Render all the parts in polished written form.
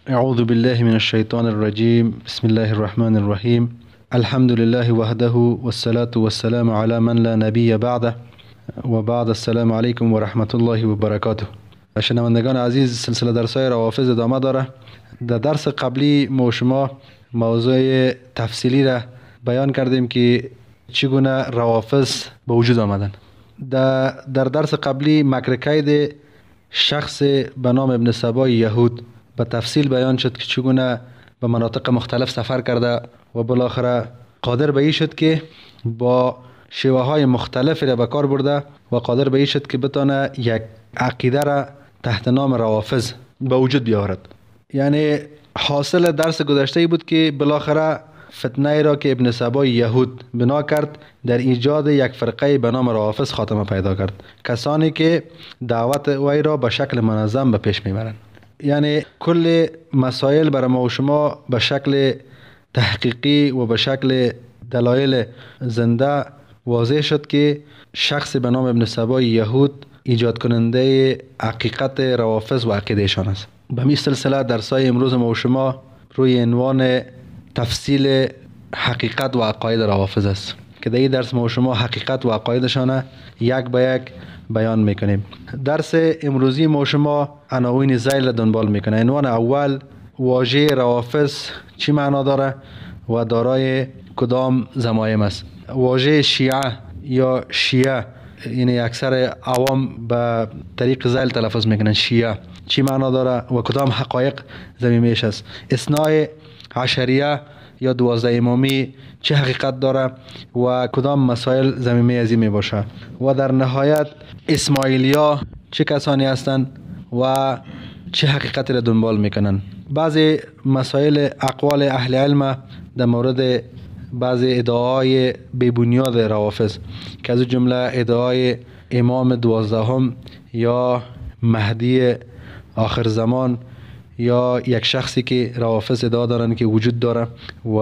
اعوذ بالله من الشیطان الرجیم. بسم الله الرحمن الرحیم. الحمد لله وحده والصلاة والسلام على من لا نبی بعده و بعد. السلام علیکم و رحمت الله و برکاته. شنوندگان عزیز، سلسله درس‌های روافض ادامه داره. در درس قبلی ما شما موضوع تفصیلی را بیان کردیم که چگونه روافض به وجود آمدن. در درس قبلی مکر کید شخص به نام ابن سبا یهود به تفصیل بیان شد که چگونه به مناطق مختلف سفر کرده و بالاخره قادر به این شد که با شیوه های مختلف را به کار برده و قادر به این شد که بتانه یک عقیده را تحت نام روافض به وجود بیاورد. یعنی حاصل درس گذشته ای بود که بالاخره فتنه را که ابن سبا یهود بنا کرد در ایجاد یک فرقه به نام روافض خاتمه پیدا کرد، کسانی که دعوت وی را به شکل منظم به پیش میبرند. یعنی کل مسائل برای ما و شما به شکل تحقیقی و به شکل دلایل زنده واضح شد که شخص به نام ابن سبا یهود ایجاد کننده حقیقت روافض و عقیدهشان است. به می سلسله درسای امروز ما و شما روی عنوان تفصیل حقیقت و عقاید روافض است که در این درس ما و شما حقیقت و عقایدشان یک به یک بیان میکنیم. درس امروزی ما و شما عناوین ذیل را دنبال میکنه. عنوان اول، واژه روافض چی معنا داره و دارای کدام ضمایم است. واژه شیعه یا شیعه، یعنی اکثر عوام به طریق ذیل تلفظ میکنن، شیعه چی معنا داره و کدام حقایق ضمیمه‌اش است. اثنای عشریه یا 12 امامی چه حقیقت داره و کدام مسائل ضمیمه از این می باشه. و در نهایت اسماعیلیا چه کسانی هستند و چه حقیقتی را دنبال میکنن. بعضی مسائل اقوال اهل علم در مورد بعضی ادعای بی بنیاد روافض که از جمله ادعای امام 12 یا مهدی آخر زمان یا یک شخصی که روافض ادعا دارن که وجود داره و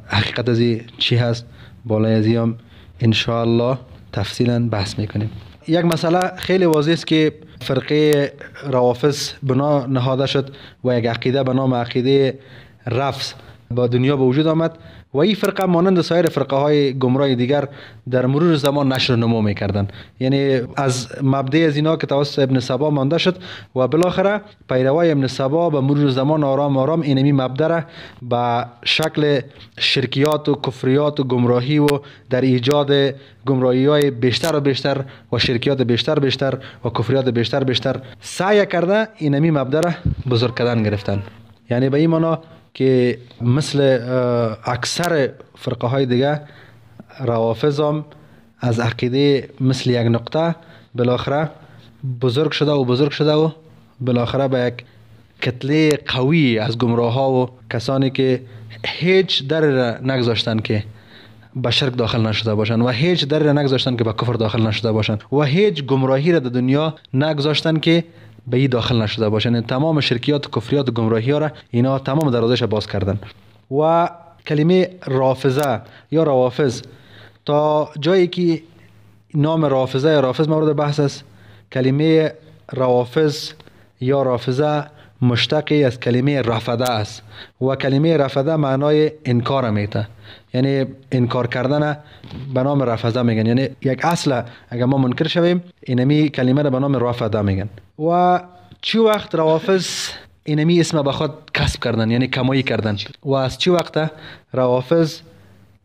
حقیقت از چی هست، بالای از هم انشاءالله تفصیلا بحث میکنیم. یک مسئله خیلی واضح است که فرقه روافض بنا نهاده شد و یک عقیده به نام عقیده رفض با دنیا به وجود آمد و این فرقه مانند سایر فرقه های گمراه دیگر در مرور زمان نشر و نمو میکردن. یعنی از مبدع از اینا که توسط ابن سبا مانده شد و بالاخره پیروای ابن سبا به مرور زمان آرام آرام اینمی مبدع را به شکل شرکیات و کفریات و گمراهی و در ایجاد گمراهی های بیشتر و بیشتر و شرکیات بیشتر بیشتر و کفریات بیشتر بیشتر سعی کرده اینمی مبدع را بزرگ کردن گرفتن. یعنی به این معنا که مثل اکثر فرقه های دیگه روافض هم از عقیده مثل یک نقطه بالاخره بزرگ شده و بزرگ شده و بالاخره به یک کتله قوی از گمراه ها و کسانی که هیچ در را نگذاشتن که به شرک داخل نشده باشن و هیچ در را نگذاشتن که به کفر داخل نشده باشن و هیچ گمراهی را در دنیا نگذاشتن که به این داخل نشده باشن. یعنی تمام شرکیات و کفریات و گمراهی ها را اینا تمام دروازه‌اش باز کردن. و کلمه رافضه یا روافض تا جایی که نام رافضه یا رافض مورد بحث است، کلمه روافض یا رافضه مشتقی از کلمه رفضه است و کلمه رفضه معنای انکار میته، یعنی انکار کردن به نام رفضه میگن. یعنی یک اصل اگر ما منکر شویم اینمی کلمه را به نام رفضه میگن. و چی وقت روافض اینمی اسم به خود کسب کردن، یعنی کمایی کردن، و از چی وقت روافض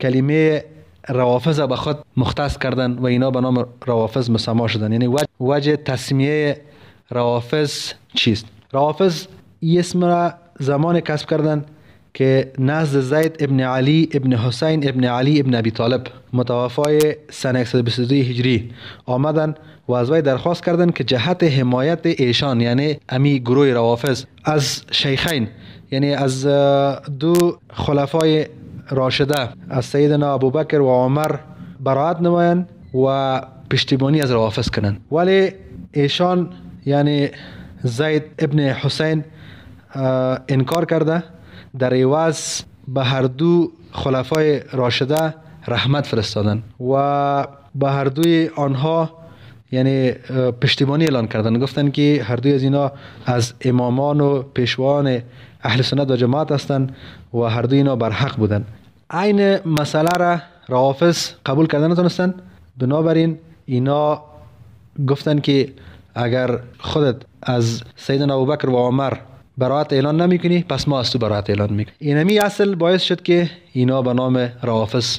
کلمه روافض به خود مختص کردن و اینا به نام روافض مسما شدن. یعنی وجه تسمیه روافض چیست؟ روافض این اسم را زمان کسب کردن که نزد زید ابن علی ابن حسین ابن علی ابن ابی طالب متوفای سنه 122 هجری آمدن و از وی درخواست کردند که جهت حمایت ایشان، یعنی امی گروه روافض، از شیخین، یعنی از دو خلفای راشده، از سیدنا ابوبکر و عمر براعت نمایند و پشتیبانی از روافض کنند. ولی ایشان یعنی زید ابن حسین انکار کرده، در عوض به هر دو خلفای راشده رحمت فرستادن و به هر دوی آنها یعنی پشتیبانی اعلان کردن. گفتن که هر دوی از اینا از امامان و پیشوان اهل سنت و جماعت هستند و هر دوی اینا بر حق بودن. عین مسئله را روافض قبول کردن نتونستن، بنابراین اینا گفتن که اگر خودت از سیدنا ابوبکر و عمر براءت اعلان نمیکنی، پس ما از تو براءت اعلان میکنیم. اینمی اصل باعث شد که اینا به نام روافض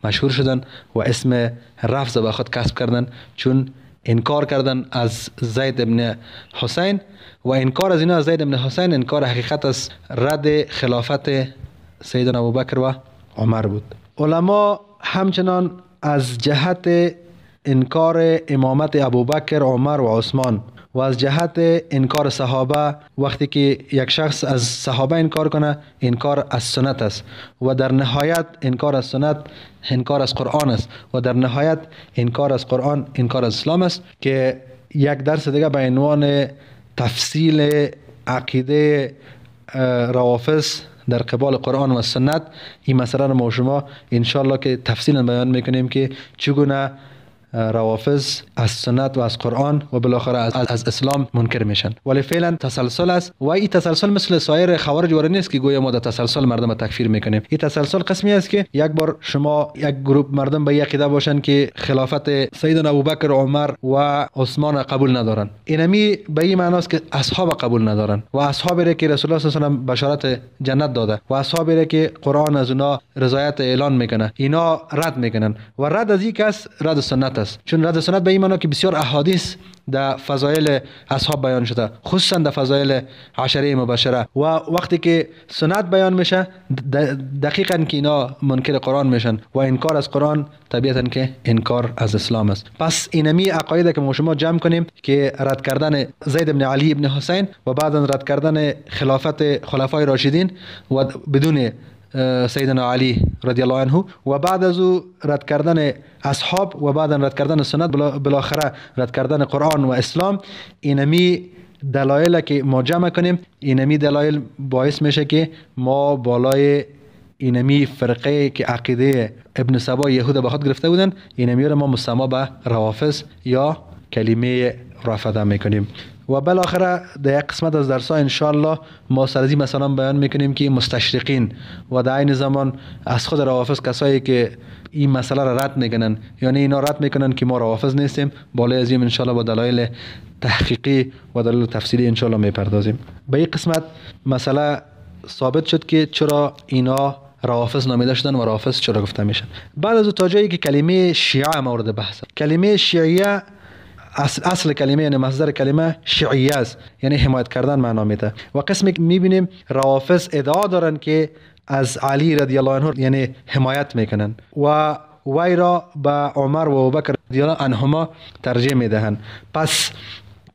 مشهور شدن و اسم رفض به خود کسب کردن، چون انکار کردن از زید ابن حسین و انکار از اینا از زید ابن حسین انکار حقیقت از رد خلافت سیدنا ابوبکر و عمر بود. علما همچنان از جهت انکار امامت ابوبکر، عمر و عثمان و از جهت انکار صحابه، وقتی که یک شخص از صحابه انکار کنه انکار از سنت است و در نهایت انکار از سنت انکار از قرآن است و در نهایت انکار از قرآن انکار از اسلام است، که یک درس دیگه به عنوان تفصیل عقیده روافض در قبال قرآن و سنت این مسئله رو ما شما انشالله که تفصیلا بیان میکنیم که چگونه روافض از سنت و از قرآن و بالاخره از اسلام منکر میشن. ولی فعلا تسلسل است و این تسلسل مثل سایر خوارج وارد نیست که گویا ما در تسلسل مردم تکفیر میکنیم. این تسلسل قسمی است که یک بار شما یک گروه مردم به عقیده باشن که خلافت سیدنا ابوبکر، عمر و عثمان قبول ندارن، اینمی به این معناست که اصحاب قبول ندارن و اصحابی را که رسول الله صلی الله علیه و بشارت جنت داده و اصحابی را که قرآن از اونا رضایت اعلان میکنه اینا رد میکنن و رد از این کس رد سنت است. چون رد سنت به این معنا که بسیار احادیث در فضایل اصحاب بیان شده، خصوصا در فضایل عشره مبشره، و وقتی که سنت بیان میشه دقیقاً که اینا منکر قرآن میشن و انکار از قرآن طبیعتاً که انکار از اسلام است. پس اینمی عقاید که ما شما جمع کنیم که رد کردن زید بن علی بن حسین و بعدا رد کردن خلافت خلفای راشدین و بدون سیدنا علی رضی الله عنه و بعد از او رد کردن اصحاب و بعد رد کردن سنت، بالاخره رد کردن قرآن و اسلام، اینمی دلایل که ما جمع کنیم اینمی دلایل باعث میشه که ما بالای اینمی فرقه که عقیده ابن سبا یهود به خود گرفته بودن اینمی رو ما مسما به روافض یا کلمه رافضه میکنیم. و بالاخره در یک قسمت از درس ها انشاءالله ما سر از این مثلا بیان میکنیم که مستشرقین و در عین زمان از خود روافض کسایی که این مسئله را رد میکنن، یعنی اینا رد میکنن که ما روافض نیستیم، بالای از این انشاءالله با دلایل تحقیقی و دلایل تفصیلی انشاءالله میپردازیم. به این قسمت مسئله ثابت شد که چرا اینا روافض نامیده شدن و روافض چرا گفته میشن. بعد از تا جایی که کلمه شیعه مورد بحث، کلمه شیعه اصل کلمه یعنی مصدر کلمه شیعیه است، یعنی حمایت کردن معنا میده. و قسمی که میبینیم روافض ادعا دارن که از علی رضی الله عنه یعنی حمایت میکنن و وی را به عمر و ابوبکر رضی الله عنهما ترجیح میدهند. پس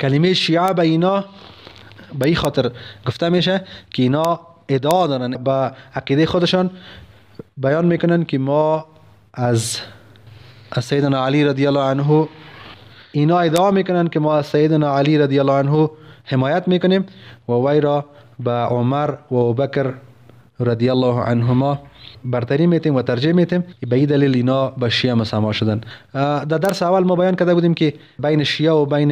کلمه شیعه به اینا به این خاطر گفته میشه که اینا ادعا دارن به عقیده خودشان بیان میکنن که ما از سیدنا علی رضی الله عنه، اینا ادعا میکنن که ما از سیدنا علی رضی الله عنه حمایت میکنیم و وی را به عمر و ابوبکر رضی الله عنهما برتری میتیم و ترجیح میتیم. به این دلیل اینا به شیعه مسما شدن. در درس اول ما بیان کرده بودیم که بین شیعه و بین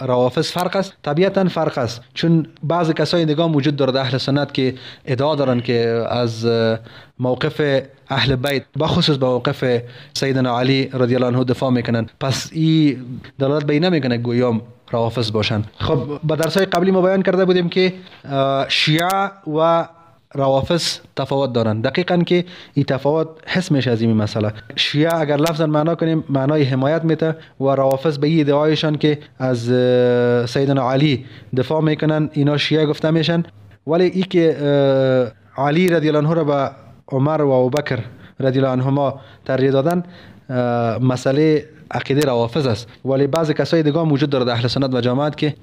روافض فرق است. طبیعتا فرق است، چون بعض کسای دیگه وجود داره در اهل سنت که ادعا دارن که از موقف اهل بیت بخصوص به موقف سیدنا علی رضی الله عنه دفاع میکنن. پس این دلالت به این نمیکنه گویا روافض باشن. خب با درس های قبلی ما بیان کرده بودیم که شیعه و روافض تفاوت دارن. دقیقاً که این تفاوت حس میشه از این مسئله. شیعه اگر لفظا معنا کنیم معنای حمایت میده و روافض به این ادعایشان که از سیدنا علی دفاع میکنن اینا شیعه گفته میشن. ولی ای که علی رضی الله عنه را به عمر و ابوبکر رضی الله عنهما ترجیح دادن مسئله عقیده روافض است. ولی بعضی کسای دیگه وجود داره در اهل سنت و جماعت که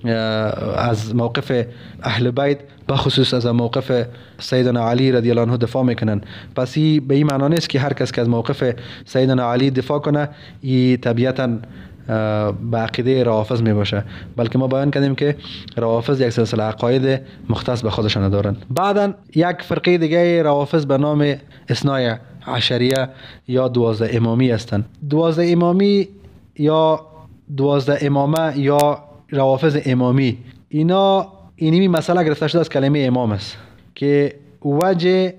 از موقف اهل بیت بخصوص از موقف سیدنا علی رضی الله عنه دفاع میکنن. پس این به این معنا نیست که هر کس که از موقف سیدنا علی دفاع کنه این طبیعتا به عقیده روافض می باشه، بلکه ما بیان کردیم که روافض یک سلسله عقاید مختص به خودشان دارند. بعدا یک فرقه دیگه روافض به نام اثنای عشریه یا 12 امامی هستند. 12 امامی یا 12 امامه یا روافض امامی، اینا اینمی مسئله گرفته شده از کلمه امام است که وجه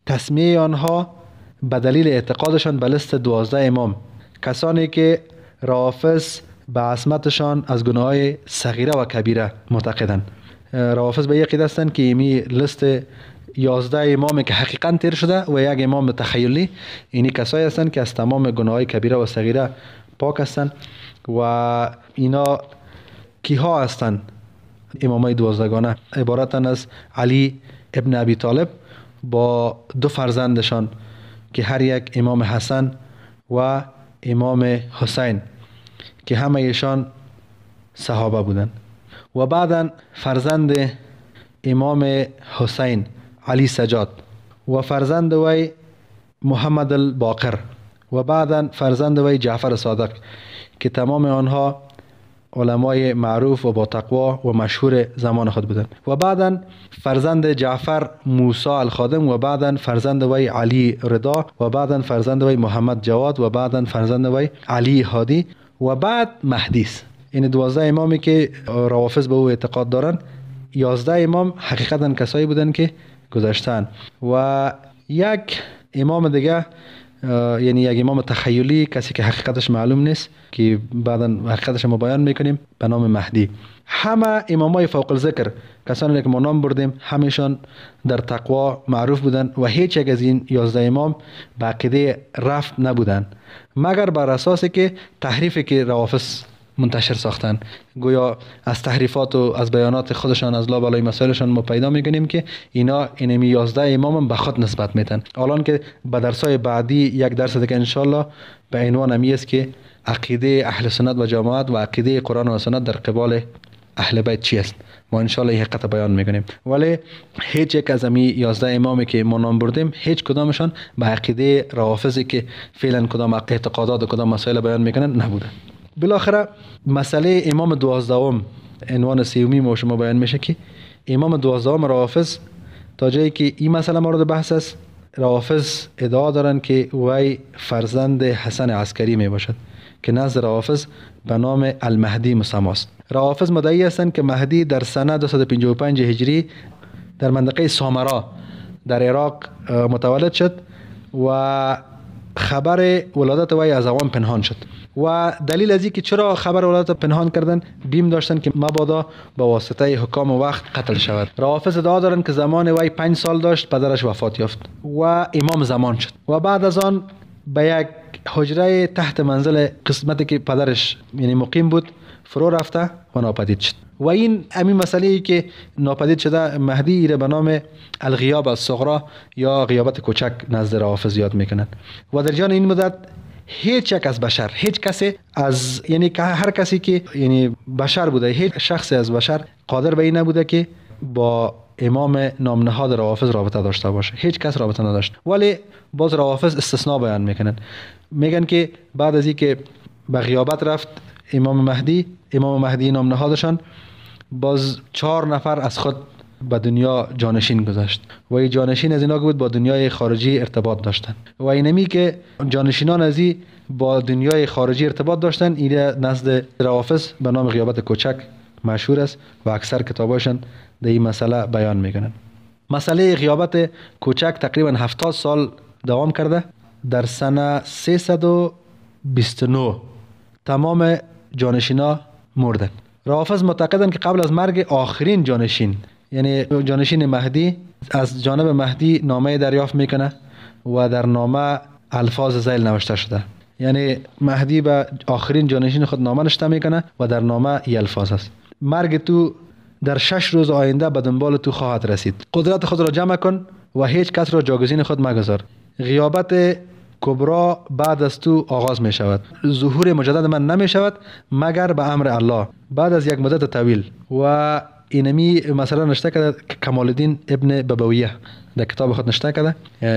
تسمیه آنها به دلیل اعتقادشان به لست 12 امام، کسانی که روافض به عصمتشان از گناه‌های صغیره و کبیره معتقدند. روافض به عقیده هستند که ایمی لست 11 امامی که حقیقا تیر شده و یک امام تخیلی، اینی کسایی هستند که از تمام گناه‌های کبیره و صغیره پاک هستند. و اینا کیها هستند؟ امامای 12 گانه عبارتن از علی ابن ابی طالب با 2 فرزندشان که هر یک امام حسن و امام حسین که همه ایشان صحابه بودند، و بعدا فرزند امام حسین علی سجاد و فرزند وی محمد الباقر و بعدا فرزند وی جعفر صادق که تمام آنها علمای معروف و با تقوا و مشهور زمان خود بودند، و بعدا فرزند جعفر موسی الخادم و بعدا فرزند وی علی رضا و بعدا فرزند وی محمد جواد و بعدا فرزند وی علی هادی و بعد مهدی است. این 12 امامی که روافض به او اعتقاد دارند، 11 امام حقیقتا کسایی بودند که گذشتن و یک امام دیگه، یعنی یک امام تخیلی، کسی که حقیقتش معلوم نیست که بعدا حقیقتش ما بیان میکنیم، به نام مهدی. همه امامای فوق الذکر، کسانی که ما نام بردیم، همیشان در تقوا معروف بودن و هیچ یک از این 11 امام به عقیده رفت نبودن، مگر بر اساس که تحریفی که روافض منتشر ساختن. گویا از تحریفات و از بیانات خودشان از لابلای مسائلشان ما پیدا میکنیم که اینا اینمی 11 امام به خود نسبت میتن. الان که به درسای بعدی یک درس دیگه انشالله به عنوان امی است که عقیده اهل سنت و جماعت و عقیده قرآن و سنت در قبال اهل بیت چی است، ما انشالله این حقیقت بیان میکنیم. ولی هیچ یک از امی 11 امامی که ما نام بردیم، هیچ کدامشان به عقیده روافضی که فعلا کدام اعتقادات و کدام مسائل بیان میکنن نبوده. بالاخره مسئله امام 12، عنوان سیومی ما شما بیان میشه که امام 12 روافض، تا جایی که این مسئله مورد بحث است، روافض ادعا دارند که وی فرزند حسن عسکری می باشد که نزد روافض به نام المهدی مسماست. روافض مدعی هستند که مهدی در سنه 255 هجری در منطقه سامرا در عراق متولد شد و خبر ولادت وی از عوام پنهان شد. و دلیل از اینکه چرا خبر ولادت پنهان کردن، بیم داشتن که مبادا به واسطه حکام وقت قتل شود. روافض ادعا دارند که زمان وی 5 سال داشت پدرش وفات یافت و امام زمان شد و بعد از آن به یک حجره تحت منزل قسمتی که پدرش یعنی مقیم بود فرو رفته و ناپدید شد. و این همین مسئله ای که ناپدید شده مهدی ایره به نام الغیاب الصغرا یا غیابت کوچک نزد روافض یاد میکنند. و در جان این مدت هیچ یک از بشر، هیچ کسی از یعنی هر کسی که یعنی بشر بوده، هیچ شخصی از بشر قادر به این نبوده که با امام نامنهاد روافض رابطه داشته باشه. هیچ کس رابطه نداشت. ولی باز روافض استثناء بیان میکنن، میگن که بعد از اینکه به غیابت رفت امام مهدی، امام مهدی نامنهادشان، باز 4 نفر از خود به دنیا جانشین گذاشت و این جانشین از اینا بود با دنیای خارجی ارتباط داشتن و اینمی که جانشینان از این با دنیای خارجی ارتباط داشتن، این نزد روافض به نام غیابت کوچک مشهور است و اکثر کتاباشان در این مسئله بیان میکنن. مسئله غیابت کوچک تقریبا 70 سال دوام کرده. در سنه 329 تمام جانشینا مردن. روافض معتقدند که قبل از مرگ آخرین جانشین، یعنی جانشین مهدی، از جانب مهدی نامه دریافت میکنه و در نامه الفاظ ذیل نوشته شده. یعنی مهدی به آخرین جانشین خود نامه نوشته میکنه و در نامه ای الفاظ است: مرگ تو در 6 روز آینده به دنبال تو خواهد رسید. قدرت خود را جمع کن و هیچ کس را جاگزین خود مگذار. غیابت کبرا بعد از تو آغاز می شود. ظهور مجدد من نمی شود مگر به امر الله بعد از یک مدت طویل. و اینمی مثلا نشته کرده کمال الدین ابن ببویه در کتاب خود نشته کرده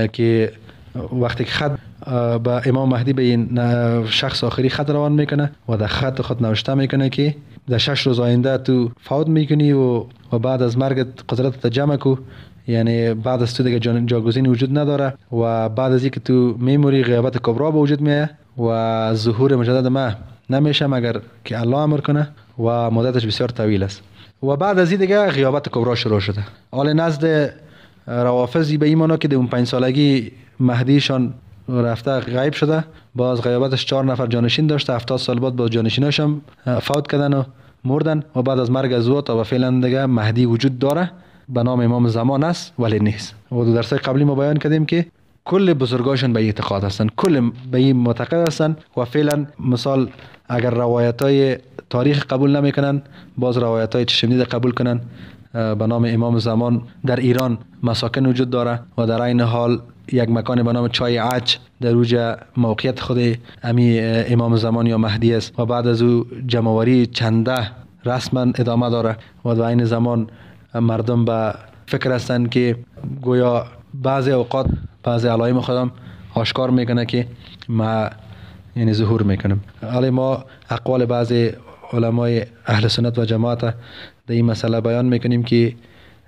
که وقتی که خط به امام مهدی به این شخص آخری خط روان میکنه و در خط خود نوشته میکنه که در 6 روز آینده تو فوت میکنی و بعد از مرگ قدرت جمع کو، یعنی بعد از تو دیگه جاگزین وجود نداره و بعد از اینکه تو میموری غیابت کبرا به وجود میایه و ظهور مجدد ما نمیشه مگر که الله امر کنه و مدتش بسیار طویل است. و بعد از این دیگه غیابت کبرا شروع شده. حال نزد روافضی به ایمانا که در اون 5 سالگی مهدیشان رفته غیب شده، باز غیابتش 4 نفر جانشین داشته، 70 سال بعد با جانشیناش هم فوت کردن و مردن و بعد از مرگ از او تا به فعلا دیگه مهدی وجود داره به نام امام زمان است ولی نیست. و در درس قبلی ما بیان کردیم که کل بزرگاشون به اعتقاد هستن، کل به این معتقد هستن و فعلا مثال اگر روایت های تاریخ قبول نمیکنن باز روایت های چشم دیده قبول کنن. به نام امام زمان در ایران مساکن وجود داره و در عین حال یک مکان به نام چای عج در اوج موقعیت خود امی امام زمان یا مهدی است و بعد از او جمع‌آوری چنده رسما ادامه داره و در عین زمان مردم به فکر هستند که گویا بعضی اوقات بعضی علائم خودم آشکار میکنه که ما یعنی ظهور میکنم. حالا ما اقوال بعضی علمای اهل سنت و جماعت در این مسئله بیان میکنیم که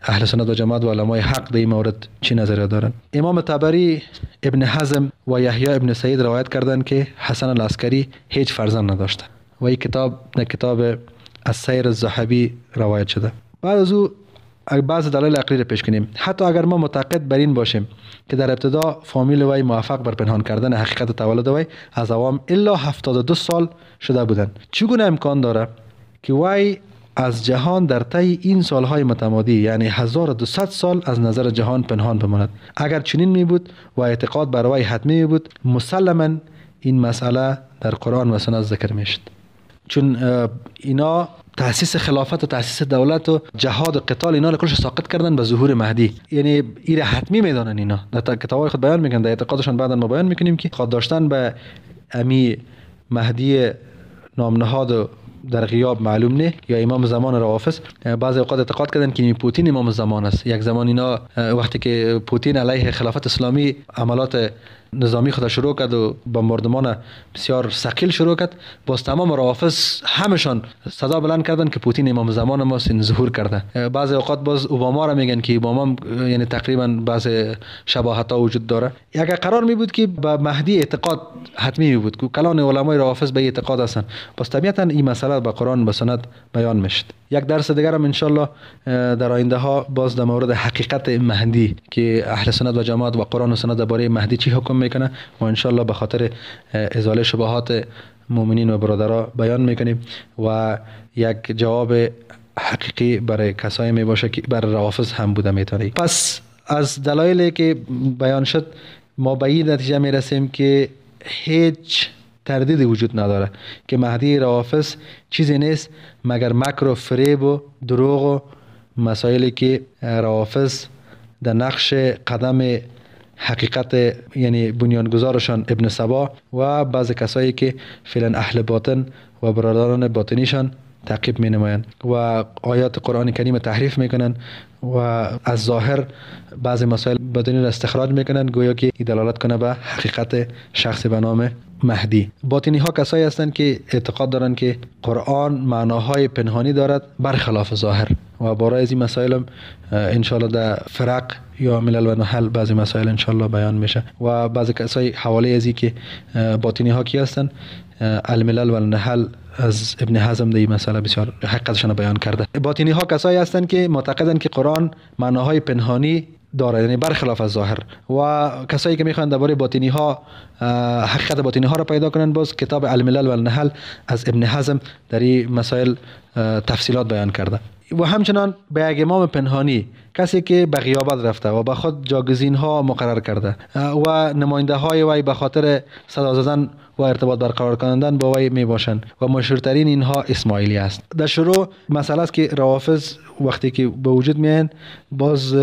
اهل سنت و جماعت و علمای حق در این مورد چی نظریه دارند. امام طبری، ابن حزم و یحیی ابن سعید روایت کردند که حسن العسکری هیچ فرزند نداشته و این کتاب در کتاب السیر الذهبی روایت شده. بعد از او بعض دلایل عقلی را پیش کنیم. حتی اگر ما معتقد بر این باشیم که در ابتدا فامیل وی موفق بر پنهان کردن حقیقت تولد وی از عوام الا 72 سال شده بودند، چگونه امکان داره که وی از جهان در طی این سالهای متمادی یعنی 1200 سال از نظر جهان پنهان بماند؟ اگر چنین می بود و اعتقاد بر وی حتمی می بود، مسلما این مسئله در قرآن و سنت ذکر می شد. چون اینا تأسیس خلافت و تأسیس دولت و جهاد و قتال اینا رو کلش ساقط کردن به ظهور مهدی، یعنی ایره حتمی میدانن. اینا در کتاب‌های خود بیان میکنن، در اعتقادشان بعدا ما بیان میکنیم که خود داشتن به امی مهدی نامنهاد در غیاب معلوم نه یا امام زمان روافض. بعضی اوقات اعتقاد کردن که پوتین امام زمان است. یک زمان اینا وقتی که پوتین علیه خلافت اسلامی عملات نظامی خود شروع کرد و بمباردمان بسیار ثقیل شروع کرد، باز تمام روافض همشان صدا بلند کردن که پوتین امام زمان ماست، این ظهور کرده. بعضی اوقات باز اوباما را میگن که اوباما یعنی تقریبا بعض شباهت ها وجود داره. اگر قرار می بود که به مهدی اعتقاد حتمی می بود که کلان علمای روافض به اعتقاد هستند، باز طبیعتا این مسئله به قرآن و سنت بیان میشد. یک درس دیگر هم انشالله در آینده ها باز در مورد حقیقت مهدی که اهل سنت و جماعت و قرآن و سنت درباره مهدی چی حکم میکنه و انشالله به خاطر ازاله شبهات مؤمنین و برادرها بیان میکنیم و یک جواب حقیقی برای کسایی میباشه که برای روافض هم بوده میتونه. پس از دلایلی که بیان شد ما به این نتیجه میرسیم که هیچ تردیدی وجود نداره که مهدی روافض چیزی نیست مگر مکر و فریب و دروغ و مسائلی که روافض در نقش قدم حقیقت یعنی بنیانگذارشان ابن سبا و بعض کسایی که فعلا اهل باطن و برادران باطنیشان تعقیب می نمایند و آیات قرآن کریم تحریف میکنن و از ظاهر بعض مسائل باطنی را استخراج میکنن گویا که دلالت کنه به حقیقت شخص به نام مهدی. باطنی ها کسایی هستند که اعتقاد دارند که قرآن معناهای پنهانی دارد برخلاف ظاهر و برای از این مسائل هم انشالله در فرق یا ملل و نحل بعضی مسائل انشالله بیان میشه و بعضی کسای حواله از که باطنی ها کی هستند الملل و النحل از ابن حزم در این مسئله بسیار حقیقتشان بیان کرده. باطنی ها کسایی هستند که معتقدند که قرآن معناهای پنهانی داره یعنی برخلاف از ظاهر و کسایی که میخوان درباره باطنی ها حقیقت باطنی ها را پیدا کنن باز کتاب الملل و النحل از ابن حزم در این مسائل تفصیلات بیان کرده. و همچنان به یک امام پنهانی، کسی که به غیابت رفته و به خود جاگزین ها مقرر کرده و نماینده های وی به خاطر صدا زدن و ارتباط برقرار کردن با وی می باشند و مشهورترین اینها اسماعیلی است. در شروع مسئله است که روافض وقتی که به وجود میاین باز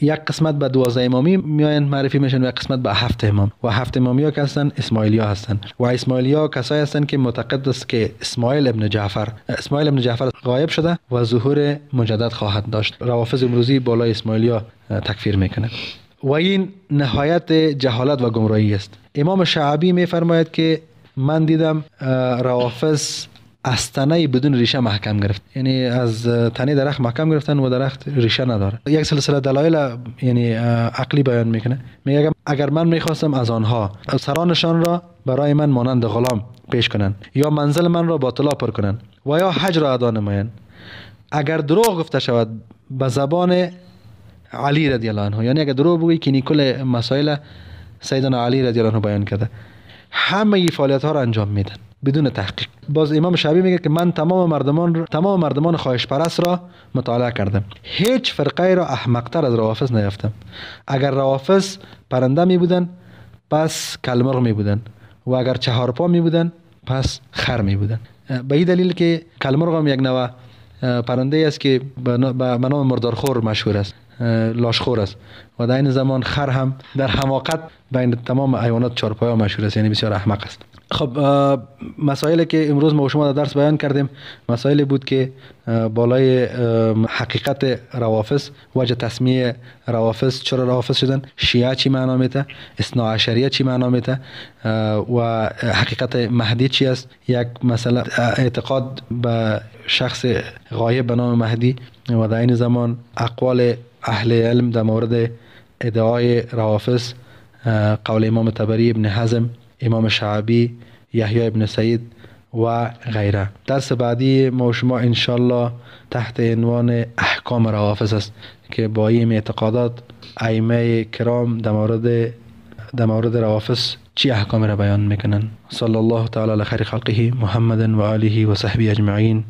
یک قسمت به 12 امامی میاین معرفی میشن و یک قسمت به 7 امام و 7 امامی ها که هستن اسماعیلی ها هستن و اسماعیلی ها کسایی هستن که معتقد است که اسماعیل ابن جعفر غایب شده و ظهور مجدد خواهد داشت. روافض امروزی بالای اسماعیلی ها تکفیر میکنه و این نهایت جهالت و گمراهی است. امام شعبی میفرماید که من دیدم روافض از تنه بدون ریشه محکم گرفت، یعنی از تنه درخت محکم گرفتن و درخت ریشه نداره. یک سلسله دلایل یعنی عقلی بیان میکنه، میگه اگر من میخواستم از آنها سرانشان را برای من مانند غلام پیش کنند یا منزل من را با طلا پر کنند و یا حج را ادا نمایند، اگر دروغ گفته شود به زبان علی رضی الله عنه. یعنی اگر دروغ بگویی که کل مسائل سیدنا علی رضی الله عنه بیان کرده. همه این فعالیت ها را انجام میدن بدون تحقیق. باز امام شعبی میگه که من تمام مردمان خواهش پرست را مطالعه کردم، هیچ فرقه را احمقتر از روافض نیافتم. اگر روافض پرنده می بودن پس کلمرغ می بودن و اگر چهارپا می بودن پس خر می بودن. به این دلیل که کلمرغ هم یک نوع پرنده است که به نام مردارخور مشهور است، لاشخور است، و در این زمان خر هم در حماقت بین تمام حیوانات چهارپایا مشهور است، یعنی بسیار احمق است. خب مسائلی که امروز ما شما در درس بیان کردیم مسائلی بود که بالای حقیقت روافض، وجه تسمیه روافض، چرا روافض شدن، شیعه چی معنا میده، اثنا عشریه چی معنا میده و حقیقت مهدی چی است، یک مسئله اعتقاد به شخص غایب به نام مهدی و در این زمان اقوال اهل علم در مورد ادعای روافض، قول امام طبری، ابن حزم، امام شعبی، یحیی ابن سعید و غیره. درس بعدی ما شما انشالله تحت عنوان احکام روافض است که با این اعتقادات ائمه کرام در مورد روافض چی احکام را بیان میکنن. صلی الله تعالی علی خیر خلقه محمد و آله و صحبه اجمعین.